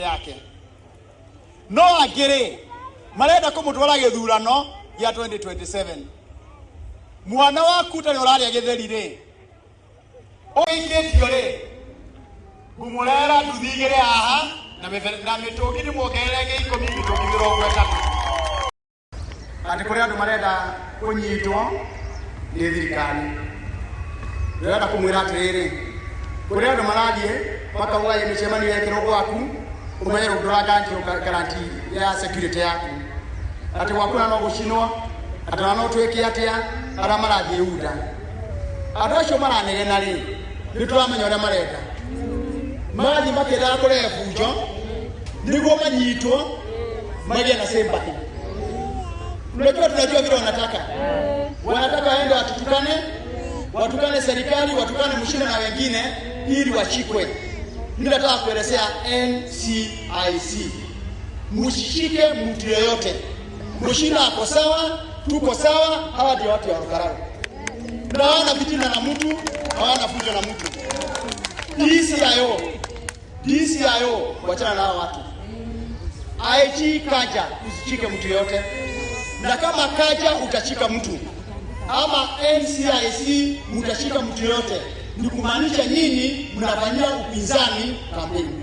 Peke yake. No angĩ rĩ, marenda kũmũtwara gĩthurano gĩa 2027. Mwana waku ũtarĩ ũrarĩa gĩtheri rĩ, ũikĩtio rĩ, ngũmũrehera nduthi igĩrĩ haha na na mĩtũngi ndĩmuongerere ĩngĩ 10, mĩtũngi 30. Atĩ kũrĩ andũ marenda kũnyitwo nĩ thirikari. Ndĩrenda kũmwĩra atĩrĩrĩ, kũrĩ andũ marathiĩ makauga ĩ mĩcemanio yekĩrwo gwaku, ũmenye rĩu ndũra guarantee ya security yaku, atĩ gwaku na no gũcinwo, atĩ ona no twĩke atĩa. Arĩa marathiĩ UDA, andũ acio maranegena rĩ, nĩ tũramenya ũrĩa marenda. Marathiĩ makĩendaga kũrehe bunjo nĩguo manyitwo magĩe na sympathy. Unajua, tunajua vile wanataka. Wanataka waende watutukane, watukane serikali, watukane Muchina na wengine ili washikwe. Mimi nataka kuelezea NCIC, msishike mtu yeyote. Muchina ako sawa, tuko sawa. Hawa ndio watu wa Ol Kalou, na hawana fitina na mtu, hawana fujo na mtu. DCIO, DCIO, wachana na hawa watu. IG Kaja, usishike mtu yote, na kama Kaja utashika mtu ama NCIC mtashika mtu yote, ni kumaanisha nyinyi mnafanyia upinzani kampeni.